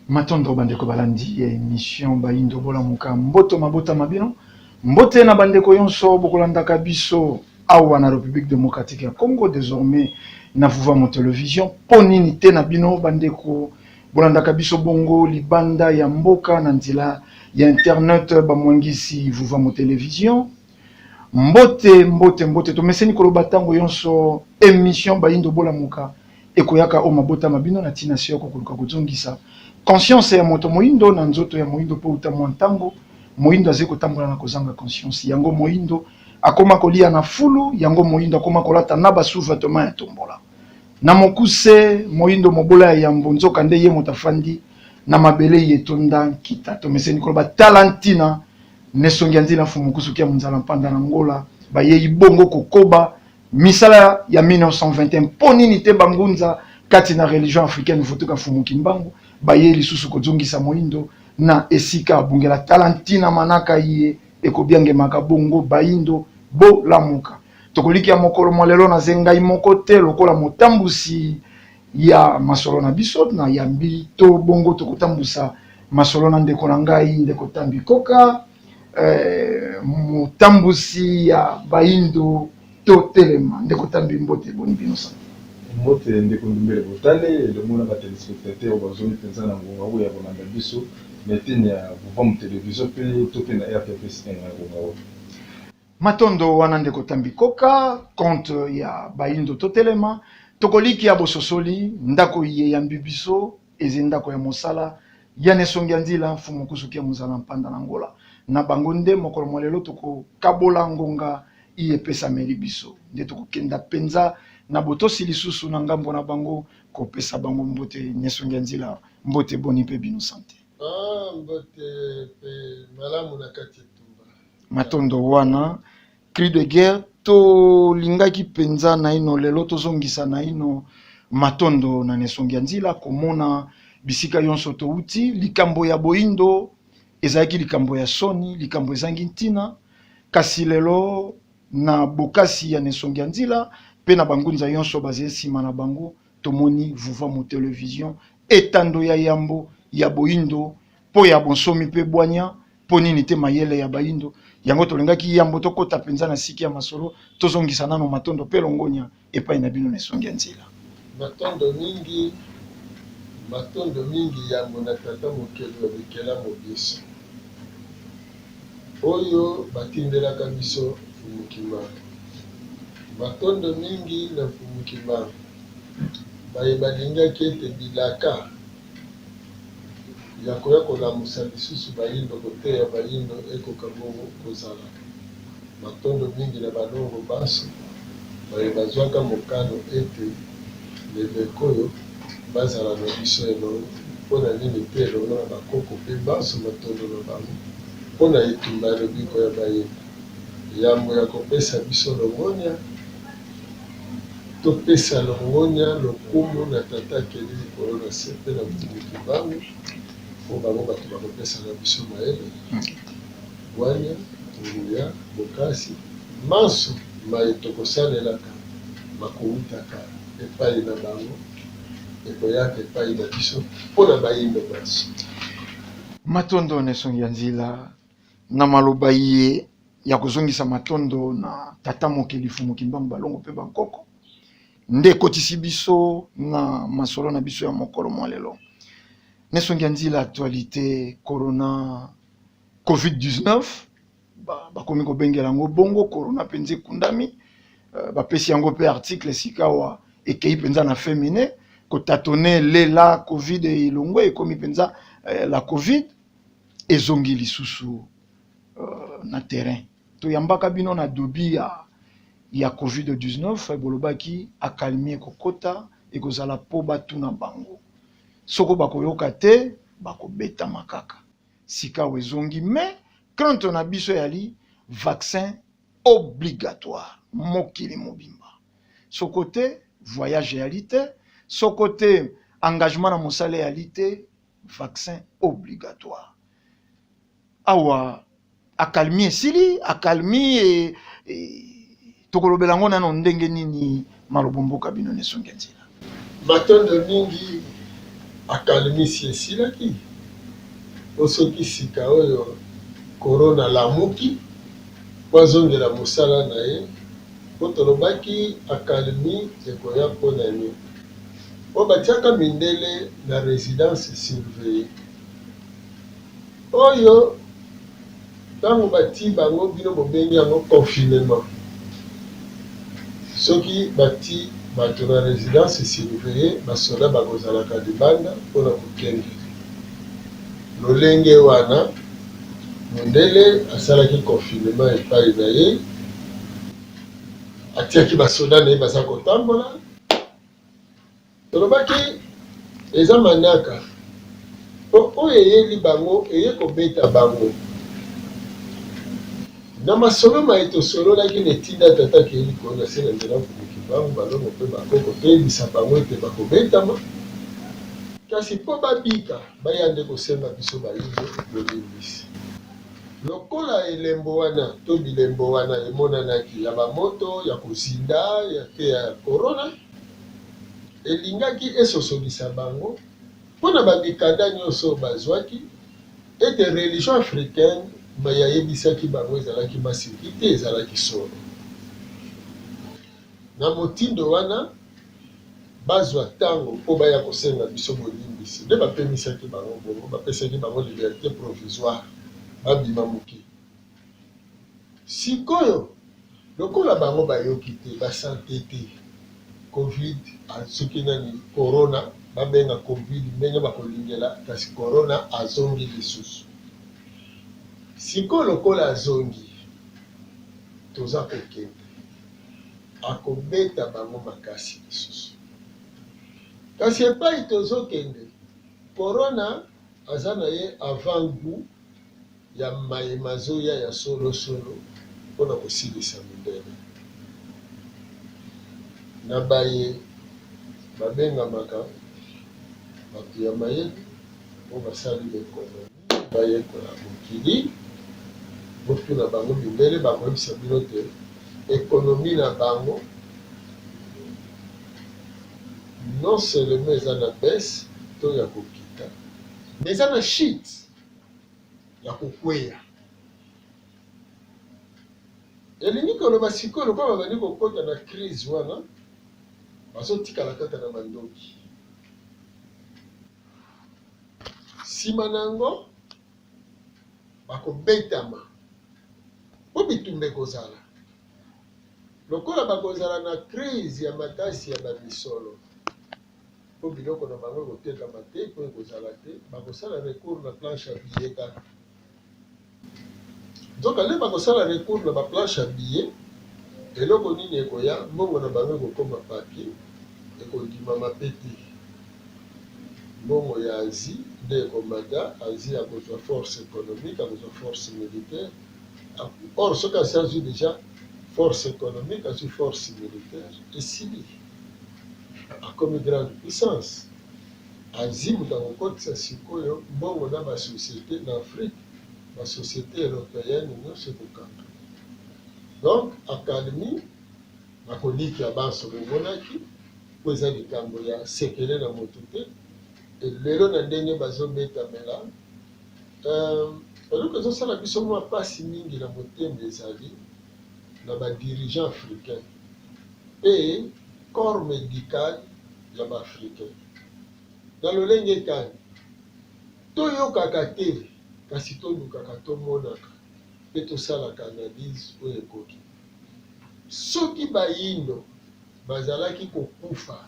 Matondo bandeko balandi ya emission Bayindo Bolamuka, mboto mabota ma bino, mbote na bandeko yonso bokolandaka biso awa na Republique Democratique ya Congo, désormais na Vuvamo Television. Mpo nini te na bino bandeko bolandaka biso bongo libanda ya mboka na nzela ya internet bamwangisi Vuvamo Television. Mbote mbote mbote, tomeseni koloba ntango yonso emission Bayindo Bolamuka ekoyaka o mabota ma bino na ntina se yoko koluka kozongisa conscience ya moto moyindo na nzoto ya moyindo, mpo uta mwa ntango moyindo azali kotambola na kozanga conscience. Yango moyindo akoma kolia na fulu, yango moyindo akoma kolata na ba sous-vêtements ya tombola. Na mokuse, moyindo mobola ya yambo, nzoka nde ye moto afandi na mabele ye etonda nkita. Tomeseni koloba tala ntina nesongi ya nzila mfumu kusuki ya monzala mpanda na Ngola bayei bongo kokoba misala ya 1921. Mpo nini te bangunza kati na religion africaine Vutuka Mfumu Kimbangu bayei lisusu kozongisa moyindo na esika abungela? Tala ntina manaka iye ekobiangemaka bongo Bayindo Bolamuka. Tokolikia mokolo mwa lelo naze ngai moko te lokola motambusi ya masolo na biso na yambi to bongo tokotambusa masolo na ndeko na ngai ndeko Tambi Koka, motambusi ya Bayindo Totelema. Ndeko Tambi, mbote, boni bino santé? Mbote ndeko Ndumbele Botale, elongo na ba telespectateurs oyo bazongi mpenza na ngonga oyo ya kolanda biso na eteni ya Vuvamu Television mpe to mpe na RTVC na ngonga oyo. Matondo wana ndeko Tambi Koka, compte ya Bayindo Totelema. Tokolikia bososoli ndako iye yambi biso eze ndako ya mosala ya nesongi ya nzila mfumu kusuki ya mozala mpanda na Ngola. Na bango nde mokolo mwa lelo tokokabola ngonga iye epesameli biso, nde tokokenda penza na botosi lisusu na ngambo na bango kopesa bango mbote nesongi ya nzila. Mbote boni mpe bino sante? Ah, mbote mpe malamu na kati etumba. Matondo wana cri de guerre tolingaki mpenza naino lelo tozongisa naino matondo na nesongi ya nzila komona bisika yonso touti. Likambo ya boyindo ezalaki likambo ya soni, likambo ezangi ntina, kasi lelo na bokasi ya nesongi ya nzila mpe na bangunza yonso bazali nsima na bango, tomoni Vuvamu Television etando ya yambo ya boyindo mpo ya bonsomi mpe bwanya. Mpo nini te mayele ya bayindo? Yango tolingaki yambo tokota mpenza na siki ya masolo, tozongisa nano matondo mpe longonya epai na bino na esongi ya nzela. Matondo mingi, matondo mingi yambo na Tata Mokeli wa bikelamu binso, oyo batindelaka biso Mfumu Kimbangu. Matondo mingi na Mfumu Kimbangu, baye balingaki ete bilaka ya koya kolamusa lisusu bayindo, koteya bayindo ekoka bongo kozala. Matondo mingi na balongo banso baye bazwaka mokano ete n'eleko oyo bazala na biso elongo, mpo na nini te elongo na bakoko mpe banso matondo na bango mpo na etumba ya lobiko ya bayindo. Yambo ya kopesa biso longonya, topesa longonya lokumu na Tata akeli likolo na se mpe na Mfumu Kimbangu, mpo bango bato bakopesaka biso mayele, bwanya, nguya, bokasi, manso maye tokosalelaka makowutaka epayi na bango, ekoyaka epayi na biso mpo na bayindo banso. Matondo na esongi ya nzila na maloba iye ya kozongisa matondo na Tata Mokeli Mfumu Kimbangu Balongo mpe bankoko nde ekotisi biso na masolo na biso ya mokolo mwa lelo. Nesongi ya nzila actualité corona COVID-19 bakomi kobengela yango bongo corona mpenza ekundami, bapesi yango mpe article sikawa ekei mpenza na femine kotatone lela covid elongwe ekomi mpenza la covid ezongi lisusu na terrain. Toyambaka bino na dobi ya COVID-19, bolobaki accalmie ekokota ekozala po batuna bango soko bakoyoka te bakobetama kaka. Sikawa ezongi, mais crainte na biso yali vaccin obligatoire mokili mobimba. Soko te voyage yali te, soko te engagement na mosala yali te, vaccin obligatoire. Awa accalmie esili, accalmie tokolobela yango nano ndenge nini malobo mboka bino nesongi ya nzela. Matondo mingi, Accalmie si esilaki? Po soki sika oyo corona alamuki po azongela mosala na ye, po tolobaki accalmie ekoya po na nini? Po batiaka mindele na residence surveillee oyo tango bati bango bino bobengi yango confinement. Soki bati bato na residence surveillee ba soda bakozalaka libanda pona kokengela. Lolenge wana mundele asalaki confinement epayi na ye, atiaki ba soda na ye baza kotambola. Tolobaki eza manaka po oyo eyeli bango eye kobeta bango. Na masolo maye tosololaki na etinda Tata akeyi likolo na se na nzela Mfumu Kimbangu, balongo pe bakoko toyebisa bango ete bakobetama kasi po babika baya nde kosenga biso bayindo bolimbisi. Lokola elembo wana to bilembo wana emonanaki ya ba moto, ya kozinda, ya pe ya corona, Elingaki esosolisa bango, mpo na ba mikanda nionso oyo bazuaki, ete religion africaine maye ayebisaki bango ezalaki maseki te, ezalaki solo. Na motindo wana, bazua tango mpo baya kosenga biso bolimbisi. Nde bapemisaki bango bongo, bapesaki bango liberte provisoire, babima moke. Sikoyo lokola bango bayoki te ba sante te covid soki nani corona babenga covid ndenge bakolingela kasi corona azongi lisusu sikoyo lokola azongi toza kokende akobeta bango makasi lisusu kasi epai tozokende corona aza na ye avant gout ya maye mazoya ya solo solo mpo na kosilisa mindele na baye babengamaka bato ya mayele oyo basali b'economie bayekola mokili. Botuna bango mindele bakoyebisa bino te economie na bango non seulement eza na baisse to ya kokita mais eza na chute. ya kokweya. Elingi koloba sikoyo lokola babandi kokota na crise wana, bazotikala kaka na mandoki. Sima na yango bakobetama po bitumba ekozala. Lokola bakozala na crise ya makasi ya ba misolo. Po biloko na bango ekotekama te po ekozala te, bakosala recours na planche à billets kaka. Nzoka nde bakosala recours na ba planche à billets, eloko nini ekoya, mbongo na bango ekokoma papier, ekondimama pe te. Mbongo ya Asie nde ekomata, Asie akozwa force economique, akozwa force militaire, or soki asi azwi dejà force economique, azwi force militaire, esili. Akomi grande puissance. Asie moto akokotisa sikoyo mbongo na ba societe na Afrique, ba societe europeenne nionso ekokanga. Donc accalmie bakolikia banso bomonaki po eza likambo ya sekele na moto te et lelo na ndenge bazobetamela euh eloko ezosala biso mua pasi mingi na motema ezali na ba dirigeants africains. Mpe corps medical ya ba africains. Na lolenge kani? Toyokaka te, kasi tolukaka tomonaka mpe tosalaka analyse oyo ekoki. Soki bayindo bazalaki kokufa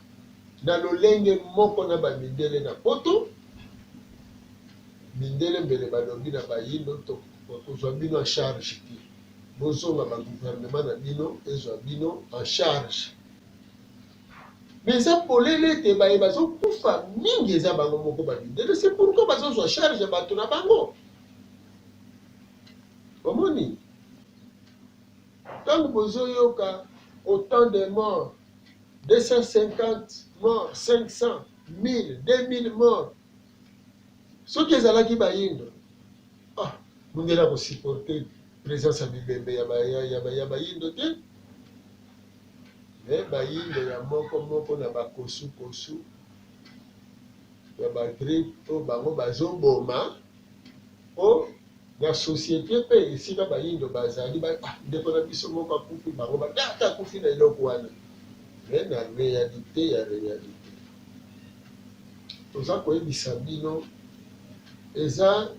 na lolenge moko na ba mindele na poto, mindele mbele balobi na bayindo tokozwa bino en charge te. Bozonga ba gouvernement na bino ezwa bino en charge. Mais eza polele ete baye bazo kufa mingi eza bango moko ba mindele c'est pourquoi bazo zwa charge ya bato na bango. Omoni? Tango bozo yoka autant de morts, 250 morts, 500, 1000, 2000 morts. Soki ezalaki bayindo, ah, mundele ako supporter presence ya bibembe ya ba ya ba ya bayindo te. Mais bayindo ya moko moko na ba kosu kosu. ya ba grippe oyo bango bazoboma po na societe pe esika bayindo bazali ba ah ndeko na biso moko akufi bango ba ata akufi na eloko wana mais na realite ya realite toza koyebisa bino eza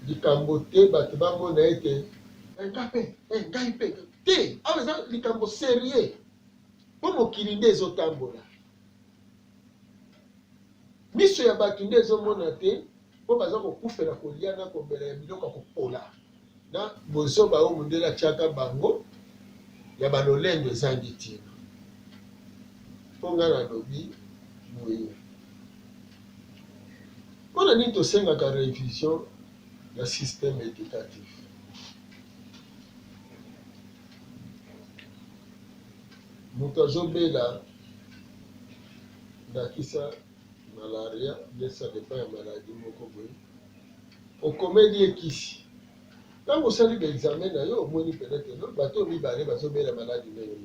likambo te bato bamona ete eh, ngai pe eh, ngai pe te awa eza likambo serieux po mokili nde ezotambola. Miso ya bato nde ezomona te mpo baza kokufela kolia na komela ya biloko ya kopola na bozoba oyo mondele atiaka bango ya balolendo ezangi ntina. Mpo ngai nalobi boye, mpo na nini tosengaka revision ya système educatif? Moto azobela ndakisa malaria bien ça depend ya maladie moko boye okomeli ye kisi ntango osali ba examen na yo omoni pene te no bato oyo mibale bazobela maladi ndenge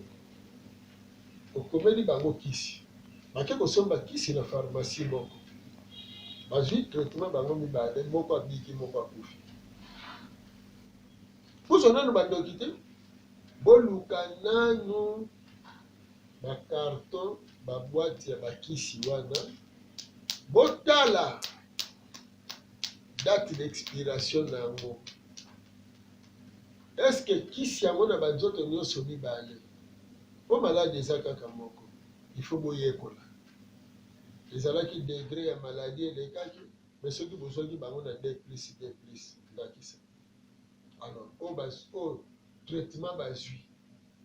moko okomeli bango kisi bake kosomba kisi na pharmacie moko bazwi traitement bango mibale moko abiki moko akufi bozwa nanu bandoki te boluka nanu ba carton ba boite ya ba kisi wana botala date d'expiration na yango est ce que kisi yango na ba nzoto nionso mibale po maladi eza kaka moko il faut boyekola ezalaki degre ya maladie elekaki mais soki bozwaki bango na 2 plus 2 plus ndakisa alors oyo oyo traitement bazwi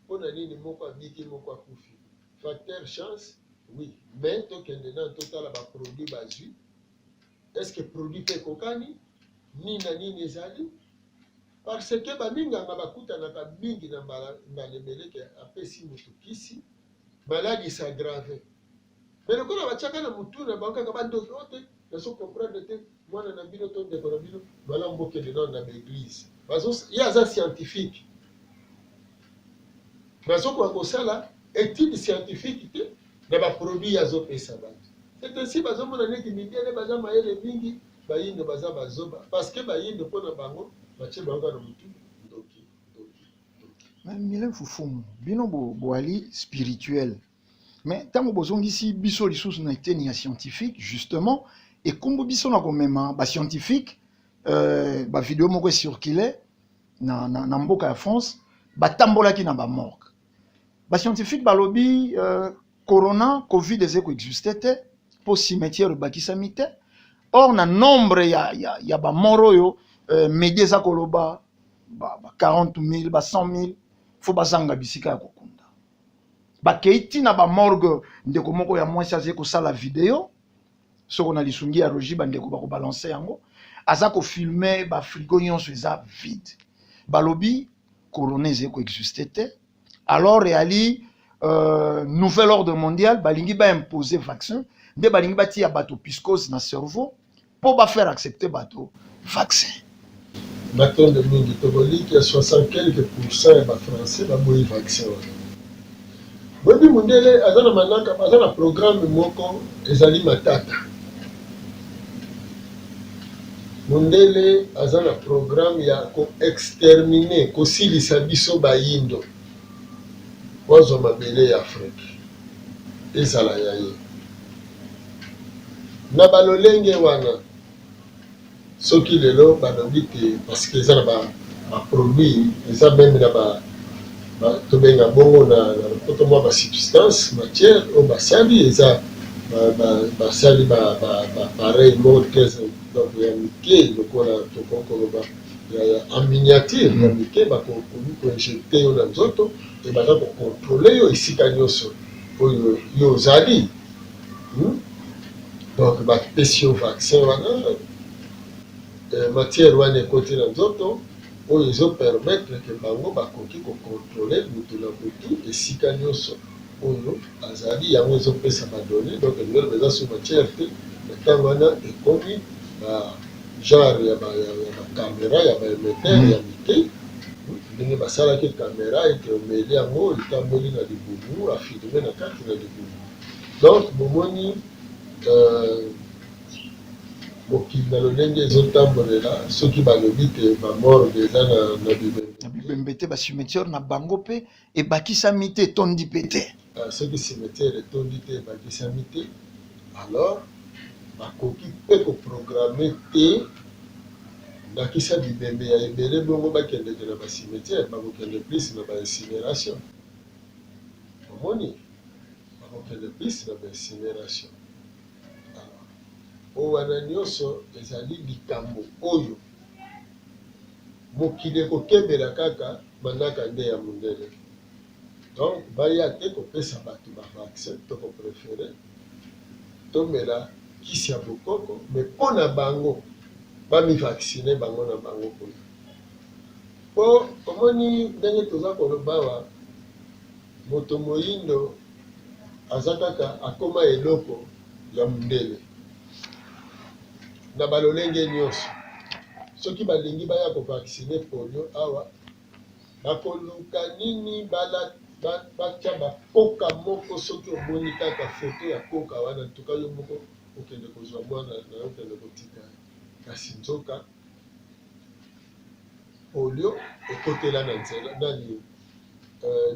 Pona nini moko abiki moko akufi? Facteur chance oui mais tokende nanu totala ba produits bazui est ce que produit pe ekokani? Nini na nini ezali? Parce que ba minganga bakutanaka mingi na mbala mbala ebele ke apesi mutu kisi maladi s'aggrave mais lokola batiaka na mutu na bango kaka ba ndoki oyo te nazo comprendre te mwana na bino to ndeko na bino malamu bokende nanu na ba eglise bazo ye aza scientifique Bazokoka kosala etude scientifique te na ba produits ye azopesa batu. C'est ainsi bazomona neti mindele baza mayele mingi, bayindo baza bazoba parce que bayindo pona bango batie bango kaka na mutu ndoki, ndoki, ndoki. Mais Milen Fufumu, bino bo boali spirituel mais tango bozongisi biso lisusu na eteni ya scientifique justement ekumbu biso na komema ba scientifique euh, ba video moko e circuler na, na, na mboka ya France batambolaki na ba morgue ba scientifique balobi euh, corona covid eza koexiste te mpo cimetière ebakisami te or na nombre ya, ya, ya bamort oyo euh, media eza koloba ba, ba 40 000 ba 100 000 fo bazanga bisika ya kokunda bakei ntina bamorgue ndeko moko ya mwasi azali kosala video soko na lisungi ya rogi bandeko bakobalanse yango aza kofilme bafrigo nyonso eza vide balobi corona ezali koexiste te alors eyali euh, nouvel ordre mondial balingi baimpose vaccin nde balingi batiya bato piscose na cerveau mpo bafaire accepter bato vaccin. Matondo mingi tokoliki ya 60 quelque pourcent ya ba français baboyi vaccin wana. Boyebi mundele aza na manaka aza na programme moko ezali matata. Mundele aza na programme ya ko exterminer kosilisa biso bayindo po azwa mabele ya Afrique ezala ya ye. Na ba lolenge wana soki lelo balobi te parce que eza na ba ba produits eza meme na ba ba tobenga bongo na na lopoto mwa ba substance matière oyo basali eza ba ba basali ba ba ba appareil moko très donc ya mike lokola tokoki koloba ya ya en miniature ya mike bakoki ko injecter yo na nzoto e baza ko controler yo esika nyonso oyo yo ozali. Donc bapesi yo vaccin wana, matière wana ekoti na nzoto oyo ezo permettre que bango bakoki ko controler mutu na mutu esika nionso oyo azali, yango ezo pesa ba donnees, donc elingi oloba eza sous matière te, na tango wana ekomi ba genre ya ba camera ya ba emetteur ya mike, ndenge basalaki camera ete omeli yango etamboli na libumu, a filmer na kati na libumu. Donc bomoni euh, Mokili na lolenge ezotambolela, soki balobi te ba morgue eza na Na bibembe te. bibembe te, ba cimetière na bango mpe ebakisami te, etondi mpe te. Soki cimetière etondi te, ebakisami te, alors bakoki mpe ko programmer te ndakisa bibembe ya ebele bongo bakendeke na ba cimetière, bakokende plus na ba incineration. Omoni? Bakokende plus na ba incineration. Alors, oyo wana nyonso ezali likambo oyo mokili ekokebela kaka manaka nde ya mundele. Donc baya te kopesa batu ba vaccin, toko preferer tomela kisi ya bokoko mais po na bango ba mi vacciner bango na bango kuna. Po omoni ndenge toza koloba awa moto moyindo aza kaka akoma eloko ya mundele na ba lolenge nionso. Soki balingi baya ko vacciner polio awa Bakoluka nini batia ba koka moko soki omoni kaka photo ya koka wana en tout cas yo moko okende kozua mwana nayo okende kotika ye kasi nzoka polio ekotela na nzela nani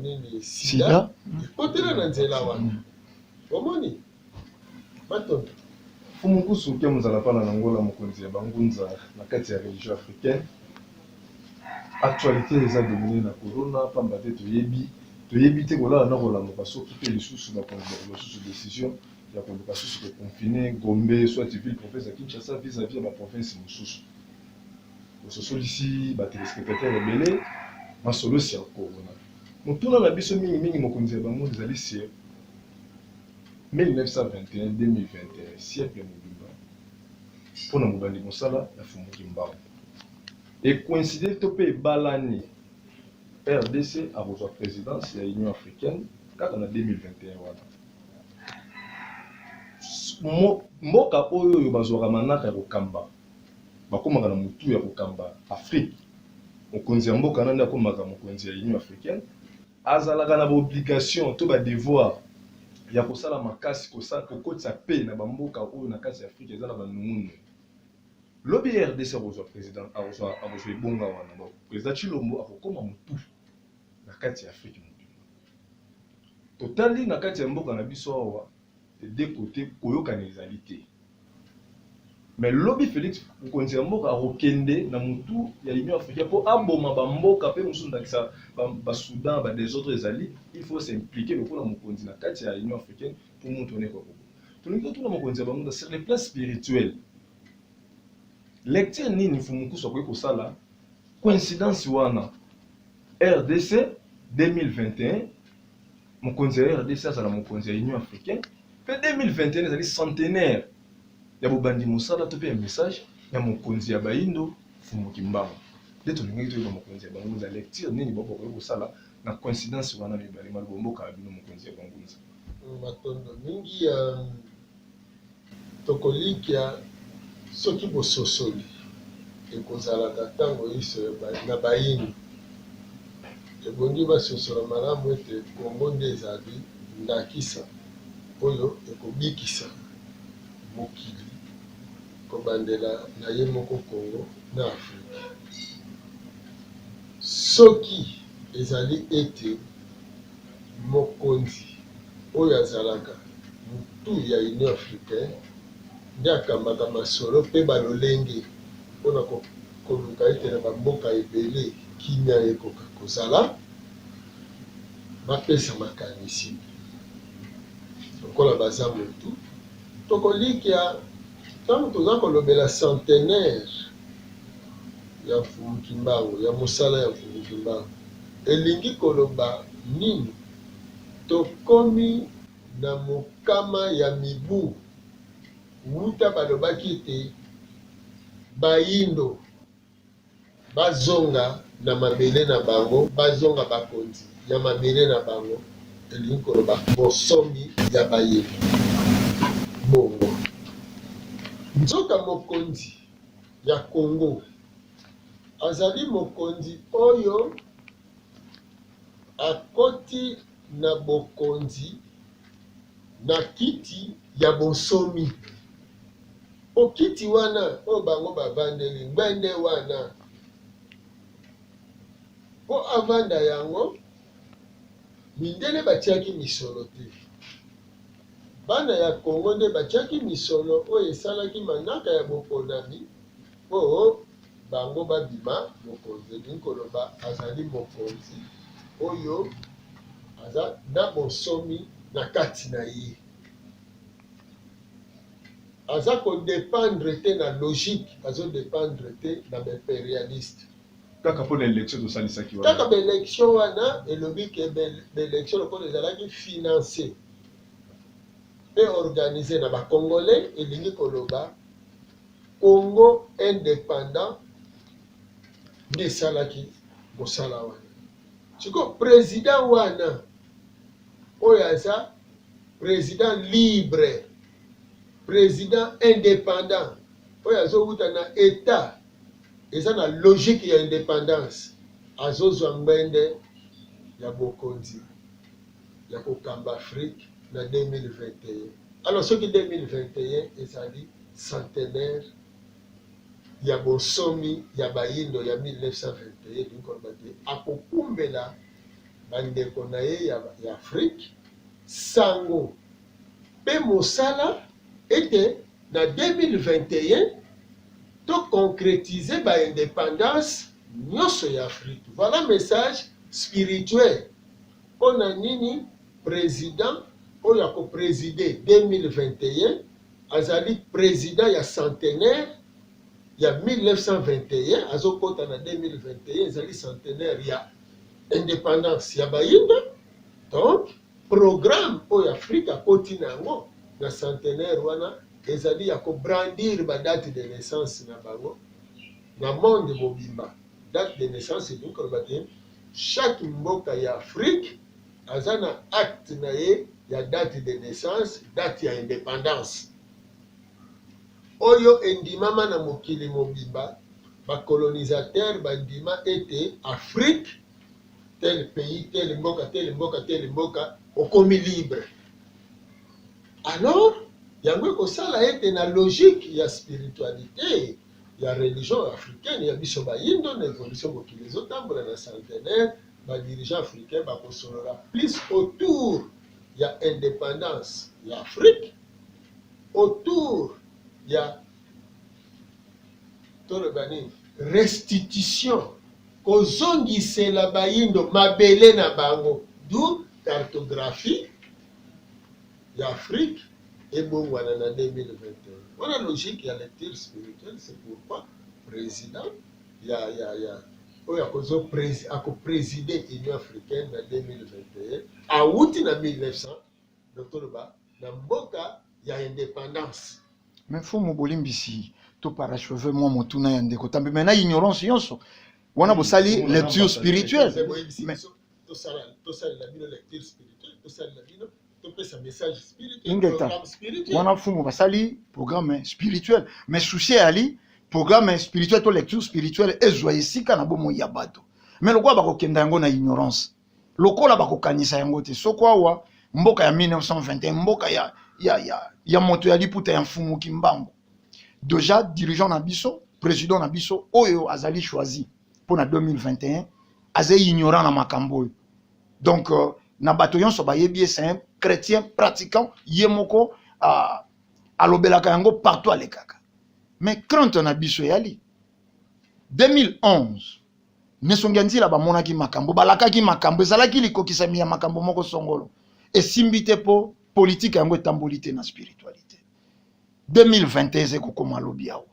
nini sida ekotela na nzela wana omoni matondo. Mfumu Nkusu Kiamu Nzalapala na Angola mokonzi ya ba ngunza na kati ya religion africaine. Actualite eza domine na corona pamba te toyebi toyebi te kolala na kolamuka soki pe lisusu bakonzi bakozwa susu decision ya koluka susu ko confiner Gombe soit ville province ya Kinshasa vis à vis ya ba province mosusu. Bososolisi ba telespectateurs ebele masolo sur corona. Motuna na biso mingi mingi mokonzi ya bango ezali sur 1921 2021 siècle mobimba mpo na bobandi mosala ya Mfumu Kimbangu. E coïncider to mpe ebalani, rdc akozwa presidence ya Union africaine kaka na 2021 wana. Mboka oyo oyo bazwaka manaka ya kokamba, bakomaka na motu ya kokamba Afrique, mokonzi ya mboka wana nde akomaka mokonzi ya Union africaine, azalaka na ba obligations to ba devoirs ya kosala makasi kokotisa paix na ba mboka oyo na kati ya Afrique eza na ba nungunungu. Lobi rdc akozwa president akozwa akozwa ebonga wana donc president Tshilombo akokoma mutu na kati ya Afrique mobimba. Totali na kati ya mboka na biso awa de deux cotes koyokana ezali te. Mais lobi Felix mokonzi ya mboka akokende na mutu ya Union africaine po aboma ba mboka pe mosusu ndakisa ba, ba Soudan ba desordre ezali il faut s'impliquer lokola mokonzi na kati ya Union africaine po mutu wana ekoka koboma. Tolingi totuna mokonzi ya banguna sur le plan spirituel lecture nini Mfumu Nkusu akoki kosala coïncidence wana rdc 2021 mokonzi ya rdc azala mokonzi ya Union africaine pe 2021 ezali centenaire ya bobandi mosala to pe ya message ya mokonzi ya bayindo Mfumu Kimbangu nde tolingaki toyeba mokonzi ya bangunza lecture nini bango bakoki kosala na coïncidence wana mibale maloba mboka ya bino mokonzi ya bangunza. Matondo mingi ya Tokolikia soki bososoli ekozalaka ntango inso na bayindo. Ebongi basosola malamu ete Congo nde ezali ndakisa oyo ekobikisa mokili kobandela na ye moko Congo na Afrique. Soki ezali ete Mokonzi oyo azalaka mutu ya Union africaine nde akambaka masolo mpe ba lolenge mpo na koluka ete na ba mboka ebele kimia ekoka kozala, bapesa makanisi lokola baza mutu. Tokolikia tango toza kolobela centenaire ya Mfumu Kimbangu, ya mosala ya Mfumu Kimbangu. Elingi koloba nini? Tokomi na mokama ya mibu wuta balobaki ete bayindo bazonga na mabele na bango, bazonga bakonzi ya mabele na bango, elingi koloba bonsomi ya bayindo. Bongo, nzoka mokonzi ya Congo Azali mokonzi oyo akoti na bokonzi na kiti ya bonsomi. Po kiti wana oyo bango bavandeli, ngbende wana, po avanda yango, mindele batiaki misolo te. Bana ya Congo nde batiaki misolo oyo esalaki manaka ya boponami po bango babima mokonzi. Elingi koloba azali mokonzi oyo aza na bonsomi na kati na ye. Aza ko dependre te na logique, azo dependre te na ba imperialistes. Kaka mpo na election tosalisaki wana. Kaka ba election wana elobi ke ba election lokola ezalaki finance mpe organise na ba congolais, elingi koloba Congo independant nde esalaki mosala wana. Sikoyo president wana oyo aza president libre, president independant oyo azowuta na etat eza na logique ya independance, azozwa ngbende ya bokonzi ya kokamba Afrique na 2021. Alors soki 2021 ezali centenaire ya bonsomi ya bayindo ya 1921, elingi koloba te akokumbela bandeko na ye ya Afrique sango mpe mosala ete na 2021 to concretiser ba independance nionso ya Afrique. Voilà message spirituel mpo na nini president oyo ako presider 2021 azali president ya centenaire ya 1921, azokota na 2021 ezali centenaire ya independance ya bayindo. Donc programme oyo Afrique akoti na yango na centenaire wana ezali ya ko brandir ba date de naissance na bango na monde mobimba. Date de naissance elingi koloba te chaque mboka ya Afrique aza na acte na ye ya date de naissance, date ya independance oyo endimama na mokili mobimba. Ba colonisateurs bandima ete Afrique, tel pays, tel mboka, tel mboka, tel mboka, okomi libre. Alors yango ekosala ete na logique ya spiritualite ya religion africaine ya biso bayindo na evolution mokili ezotambola na centenaire, ba dirigeants africains bakosolola plus autour ya independance ya Afrique, autour ya toloba nini, restitution, kozongisela bayindo mabele na bango, d'où cartographie ya Afrique ebongwana na 2021. Wana logique ya lecture spirituelle. C'est pourquoi président ya oyo akozo ako présider Union africaine na 2021 awuti na 1900, donc toloba na mboka ya indépendance. Mais mfumu, bolimbisi, to parachever mwa motuna ya ndeko Tambi, mais na ignorance nyonso wana bosali lecture spirituelle. Tosalela bino lecture spirituelle, tosalela bino, topesa message spirituel. Ingeta. Programme spirituel. Wana mfumu basali programme spirituel, mais souci eyali programme spirituel to lecture spirituelle ezwa esika na bomoi ya bato. Mais lokola bakokenda yango na ignorance, lokola bakokanisa yango te, soko awa mboka ya 1921, mboka ya moto ya liputa ya mfumu Kimbangu, déjà dirigeant na biso, président na biso oyo azali choisi mpo na 2021 aza ignorant na makambo oyo. Donc na bato nyonso bayebi ye, c'est un chrétien pratiquant, ye moko alobelaka yango partout alekaka. Mais crainte na biso eyali 2011, nesongi ya nzila bamonaki makambo, balakaki makambo, ezalaki likokisami ya makambo moko songolo, esimbi te mpo politike yango etamboli te na spiritualité. 2021 eza ekokoma lobi awa,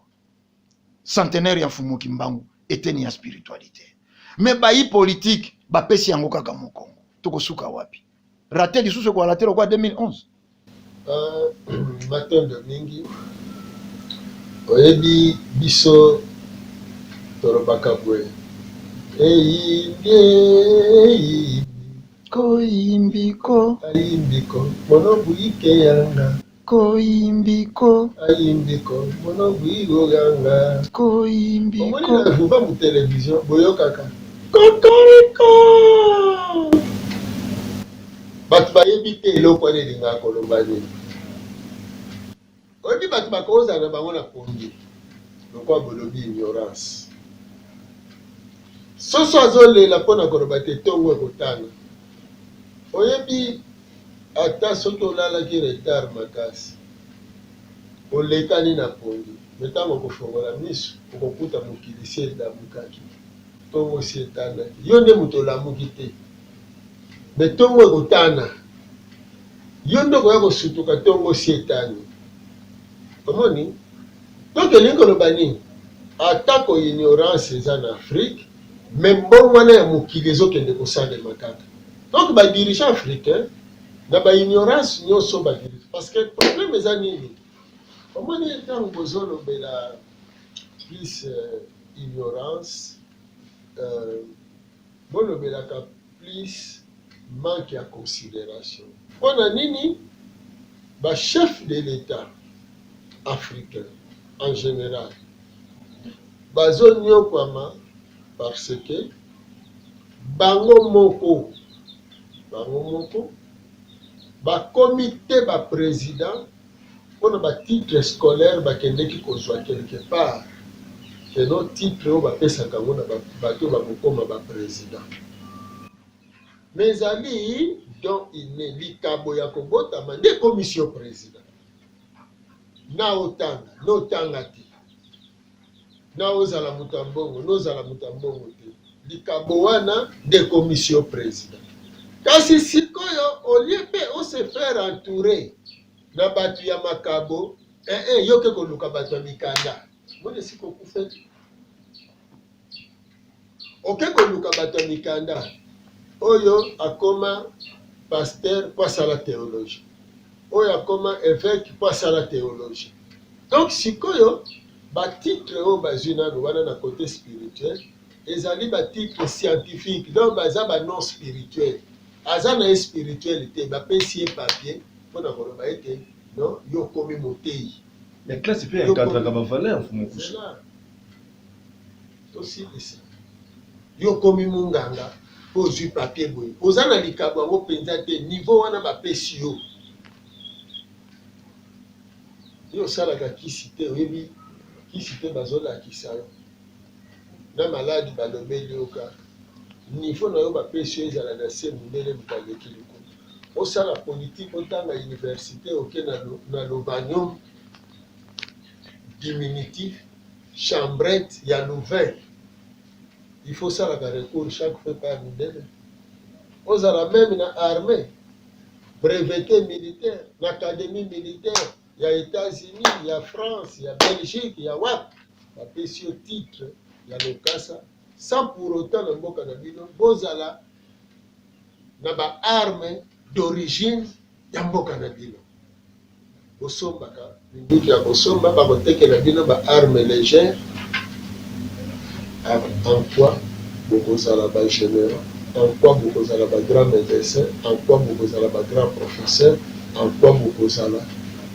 centenaire ya Mfumu Kimbangu, eteni ya spiritualité, mais bayi politike bapesi yango kaka mokongo. Tokosuka wapi? Raté lisusu ekoala te lokola 2011? Matondo mingi. Oyebi, biso tolobaka boye: eyimbi, eyimbi. Koyimbiko. Ayimbiko monobu ike yanga. Koyimbiko. Ayimbiko monobu igoganga. Omoni. Koyimbiko. Na vuva mu télévision boyokaka kokoriko, bato bayebi te eloko wana elingaka koloba nini. Oyebi bato bakozala na bango na pongi lokola bolobi ignorance. Soso azolela mpo na koloba te ntongo ekotana. Oyebi ata soki olalaki retard makasi, olekani na pongi, me ntango okofongola miso okokuta mokili si elamukaki, ntongo si etanaki. Yo nde moto olamuki te, me ntongo ekotana. Yo nde okoya kosutuka ntongo si etani. Omoni? Donc elingi koloba nini? Atako ignorance eza na Afrique, mais mbongwana ya mokili ezokende kosalema kaka. Donc ba dirigeants africains na ba ignorance nyonso ba dirige parce que problème eza nini? Omoni ntango bozolobela plus ignorance, bolobelaka plus manque ya consideration. Mpo na nini ba chefs de l'Etat africains en general bazonyokwama? Parce que bango moko bakomi te ba président mpona ba titre scolaire bakendeki kozwa quelque part keno titre oyo bapesaka yango na bato oyo bakokoma ba président. Mais ezali don inné, likabo ya kobotama nde ekomisi yo président. Na otanga na otanga te, na ozala moto ya mbongo na ozala moto ya mbongo te, likabo wana nde ekomisi yo président. Kasi sikoyo olie mpe ose faire entourer na bato ya makabo, yo ke koluka bato ya mikanda. Moni esika okufeli, oke koluka bato ya mikanda oyo akoma pasteur mpo asala théologie, oyo akoma évêque mpo asala théologie. Donc sikoyo ba titre oyo bazwi nano wana na côté spirituel ezali ba titre scientifique, donc baza ba non spirituel, aza na ye spirituel te. Bapesi ye papier mpona koloba ete non, yo okomi motei. Mais classe mpe encadraka ba valeur, mfumu Kusu. Zela tosilisa. Yo okomi munganga mpo ozwi papier boye, oza na likabo yango mpenza te. Niveau wana bapesi yo, yo osalaka kisi te, oyebi kisi te, bazolakisa yo na maladi, balobeli yo kaka niveau na yo bapesi yo ezala na se. Mondele moto aleki likolo. Osala politike, otanga université, oke na Lovanium, diminutif, chambrette ya Louvain, il faut osalaka recours chaque fois epai ya mindele. Ozala même na armée, breveté militaire na académie militaire ya États-Unis, ya France, ya Belgique, ya wapi, bapesi yo titre ya lokasa sans pour autant na mboka na bino bozala na ba arme d'origine ya mboka na bino. Bosombaka minduki ya kosomba, bakotekela bino ba arme légère. En quoi bokozala ba généraux? En quoi bokozala ba grand médecin? En quoi bokozala ba grand professeur? En quoi bokozala,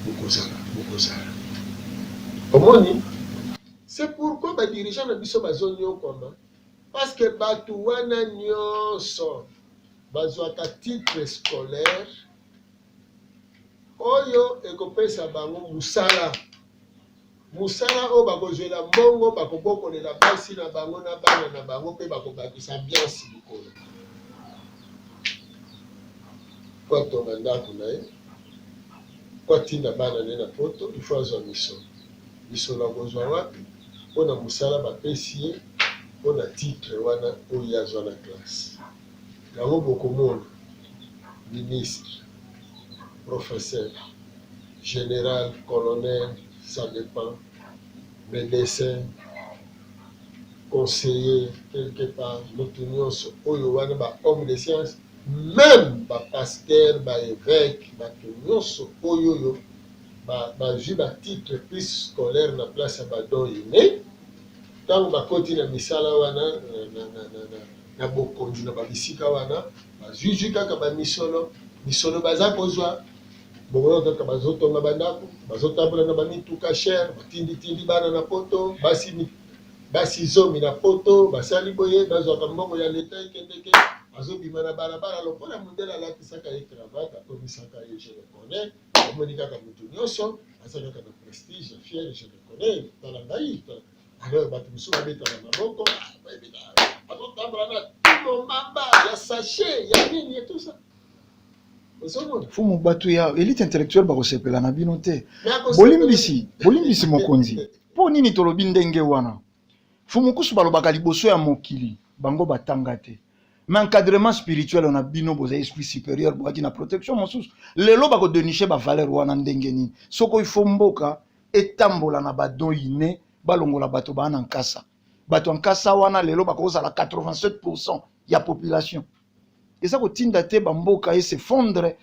bokozala, bokozala? Omoni, c'est pourquoi ba dirigeant na biso bazonyokwama, parce que bato wana nyonso bazwaka titre scolaire oyo ekopesa bango mosala, mosala oyo bakozwela mbongo, bakobokolela basi na bango na bana na bango mpe bakobakisa ambiance likolo po atonga ndako na ye, po atinda bana ne na Poto. Il faut azwa misolo. Misolo akozwa wapi? Mpona mosala bapesi ye mpona titre wana oyo ye azwa na classe. Yango bokomona ministre, professeur, général, colonel, ça dépend, médecin, conseiller quelque part, moto nyonso oyo wana, ba homme de science, même ba pasteur, ba évêque, bato nyonso oyo bazwi ba titre plus scolaire na place ya ba don inné, ntango bakoti na misala wana na bokonzi na babisika wana, bazwizwi kaka bamisolo. Misolo baza kozwa bongo kaka bazotonga bandako, bazotambola na bamituka cher, batinditindi bana na Poto, basi basi 10 na Poto, basali boye, bazwaka mbongo ya leta ekendeke, azobima na balabala lokola mondele alatisaka ye cravate, akomisaka ye je le connais. Omoni kaka moto nyonso. Aza kaka na prestige ya fier, je le connais, tala ngai. Alors bato mosusu babetaka maboko, azotambola na tumo mamba ya sachet ya nini et tout ça. Ozomona Fumu, bato ya élite intellectuelle bakosepela na bino te. Bolimbisi, bolimbisi mokonzi. Mpo nini tolobi ndenge wana? Fumu Kusu, balobaka liboso ya mokili, bango batanga te, mais encadrement spirituel na bino, boza esprit supérieur, boyaki na protection mosusu. Lelo bakodénicher bavaleur wana ndenge nini soko ifo mboka etambola na badon inné? Balongola bato baa na nkasa, bato ya nkasa wana lelo bakozala 87 ya population. Eza kotinda te bamboka es'effondre.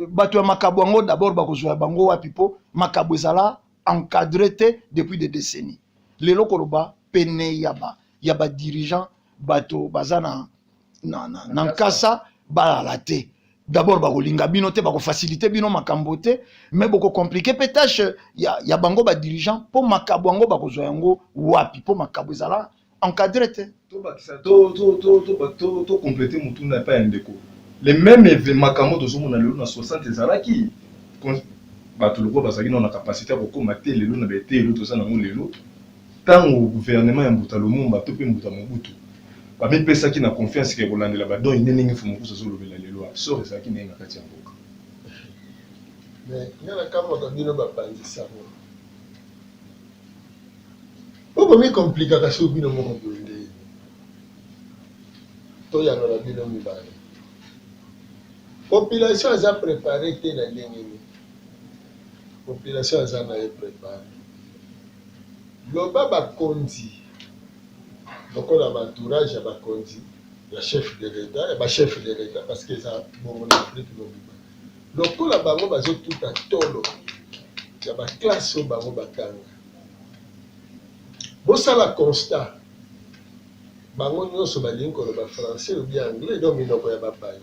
Bato ya makabo yango d'abord bakozwa bango wapi? Mpo makabo ezala encadré te depuis des décennies. Lelo koloba pene ya badirigeant, bato baza na nkasa balala te. D'abord bakolinga bino te, bakofaciliter bino makambo te, mais bokocompliquer mpe tâche ya bango badirigeant. Mpo makabo yango bakozwa yango wapi? Mpo makabo ezala encadré te. Tobakisa, tocompléter motuna epai ya ndeko. Le même makambo tozomona lelo, na 60 ezalaki bato lokola bazalaki nano na capacité ya kokóma te. Lelo na baeteyelo toza nango lelo, ntango gouvernement ya Mbuta Lumumba to mpe Mbuta Mobutu bamipesaki na confiance ke kolandela badon inné ndenge Mfumu Kusu azolobela lelo, sort ezalaki ndenge na kati ya mboka. Mais nga nakamwaka bino bapanzi sango, po bomicompliquaka soki bino moko boye. Nde toyanola bino mibale, population aza préparé te. Na ndenge nini population aza na ye préparé? Loba bakonzi lokola baentourage ya bakonzi ya chef de l'État, ya bachef de l'État, parce que eza bongo na Afrique mobimba. Lokola bango bazotuta tolo ya baclasse oyo bango batanga, bosala constat, bango nyonso balingi koloba français ou bien anglais, donc minoko ya bapaya.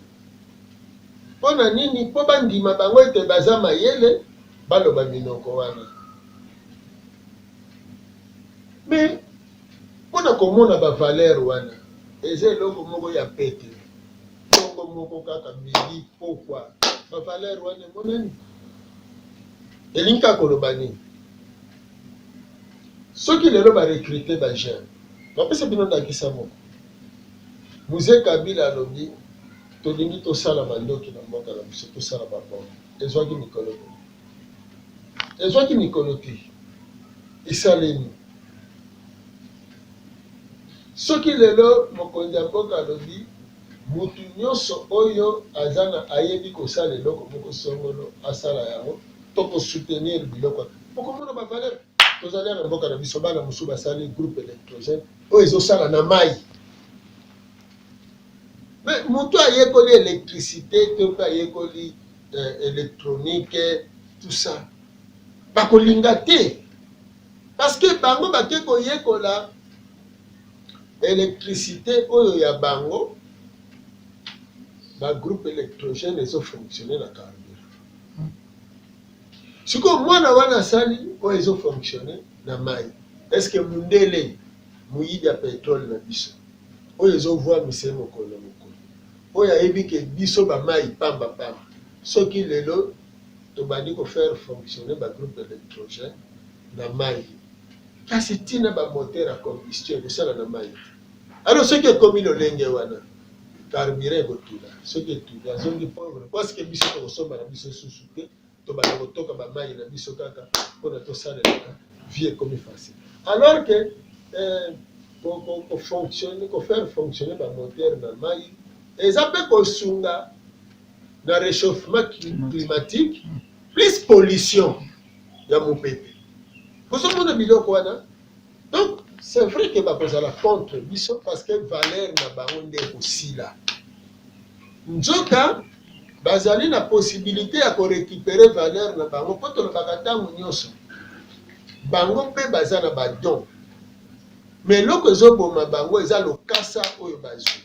Mpo na nini? Mpo bandima bango ete baza mayele, baloba minoko wana. Mais mpona komona bavaleur wana, eza eloko moko ya pete. Ntongo moko kaka, midi, pokwa, bavaleur wana emonani. Elingi kaka koloba nini? Soki lelo barecruter bajeune, bapesa bino ndakisa moko, Mzee Kabila alobi tolingi tosala mandoki na mboka na biso, tosala babombe. Ezwaki mikolo te, ezwaki mikolo te, esalemi. Soki lelo mokonzi ya mboka alobi mutu nyonso oyo aza na ayebi kosala eloko moko songolo asala yango, tokosoutenir biloko, okomona bavaleur. Tozali na mboka na biso, bana mosusu basali groupe électrogène oyo ezosala na mai. Mais moto ayekoli électricité to mpe ayekoli électronique, tout ça, bakolinga te, parce que bango bake koyekola électricité oyo ya bango, bagroupe électrogène ezofonctionne na carburant. Sikoyo mwana wana asali oyo ezofonctionne na mai. Est ce que mundele moyibi ya pétrole na biso oyo ezovwamisa ye mokolo na mokolo, oyo ayebi ke biso bamai pamba pamba, soki lelo tobandi kofaire fonctionner bagroupe électrogène na mai, kasi ntina bamoteur ya combustion ekosala na mai te? Alors soki ekomi lolenge wana, carburant ekotula. Soki etuli, azongi pauvre, parce que biso tokosomba na biso susu te, tobanda kotoka bamai na biso kaka mpona tosalelaka. Vie ekomi facile, alors que kofonctionne, kofaire fonctionner bamoteur na mai eza mpe kosunga na réchauffement climatique plus pollution ya mopepe. Kozomona biloko wana. Donc c'est vrai que bakozala contre biso, parce que valeur na bango nde ekosila. Nzoka bazali na possibilité ya korécupérer valeur na bango, mpo tolobaka ntango nyonso, bango mpe baza na badon, mais eloko ezoboma bango eza lokasa oyo bazwi.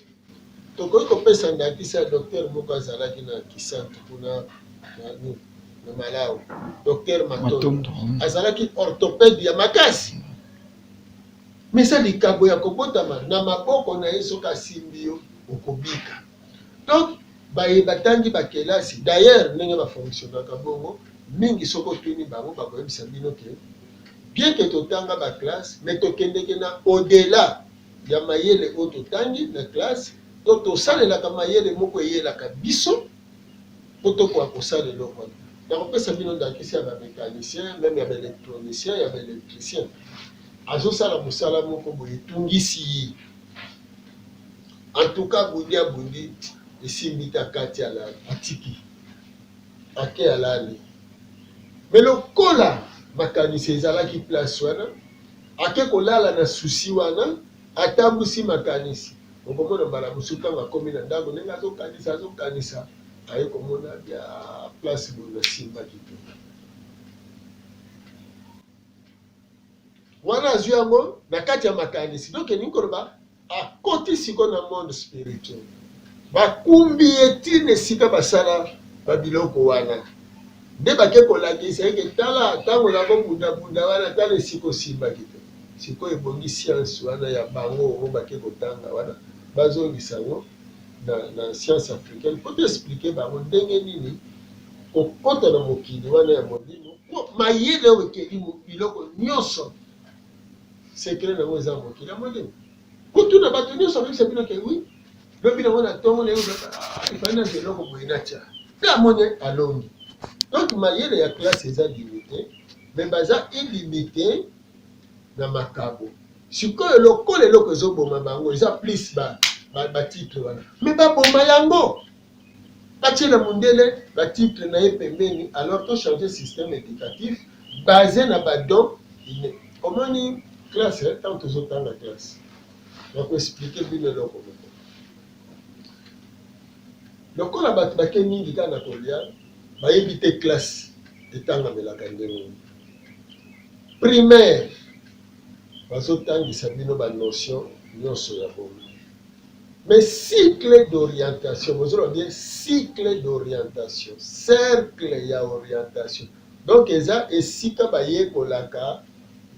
Tokoki kopesa ndakisa ya docteur moko azalaki na Kisantu kuna na Malawi, docteur Matondo. Azalaki orthopède ya makasi, mais eza likabo ya kobotama na maboko na ye, soki asimbi yo, okobika. Donc baye batangi bakelasi, d'ailleurs ndenge bafonctionnaka bongo. Mingi soki otuni bango bakoyebisa bino ke bien que totanga ba classe mais tokendeke na au delà ya mayele oyo totangi na classe, donc tosalelaka mayele moko eyelaka biso mpo tokoka kosala eloko wana. Nakopesa bino ndakisa ya ba mecanicien, meme ya ba electronicien, ya ba electricien. Azosala mosala moko boye etungisi ye. En tout cas abundi abundi esimbi te akati alali atiki ake alali mais lokola makanisi ezalaki place wana ake kolala na souci wana atambusi makanisi okomona mbala mosusu ntango akomi na ndako ndenge azokanisa azokanisa aye komona bia place boye nasimbaki te wana azwi yango na kati ya makanisi donc elingi koloba Akoti sikoyo na monde spirituel. Bakumbi ye ti na esika basala ba biloko wana. Nde bake kolakisa ye ke tala tango oza kobunda bunda wana tala esika osimbaki te. Sikoyo ebongi science wana ya bango oyo bake kotanga wana bazongisa yango na na science africaine po to expliquer bango ndenge nini kokota na mokili wana ya molimo po mayele oyo ekeli biloko nionso. Secret nango eza mokili ya molimo. Kotuna bato nyonso bayebisa bino ke oui, lobi nango na tongo na ah, ifali nazwa eloko boye natya. Mpe amoni alongi. Donc mayele ya classe eza limite, mais baza illimite na makabo. Sikoyo lokola eloko ezoboma bango eza plus ba ba, ba titre wana. Mais baboma yango. Batiela mundele ba titre na ye pembeni alors to changer système educatif base na ba don inne. Omoni classe tango tozo tanga classe nako expliquer bino eloko moko. Lokola bato bake mingi kaka na kolia bayebi te classe etangamelaka ndenge nini. Primaire bazotangisa bino ba notion nyonso ya bomi. Mais cycle d'orientation, bozoloba bien cycle d'orientation, cercle ya orientation. Donc eza esika bayekolaka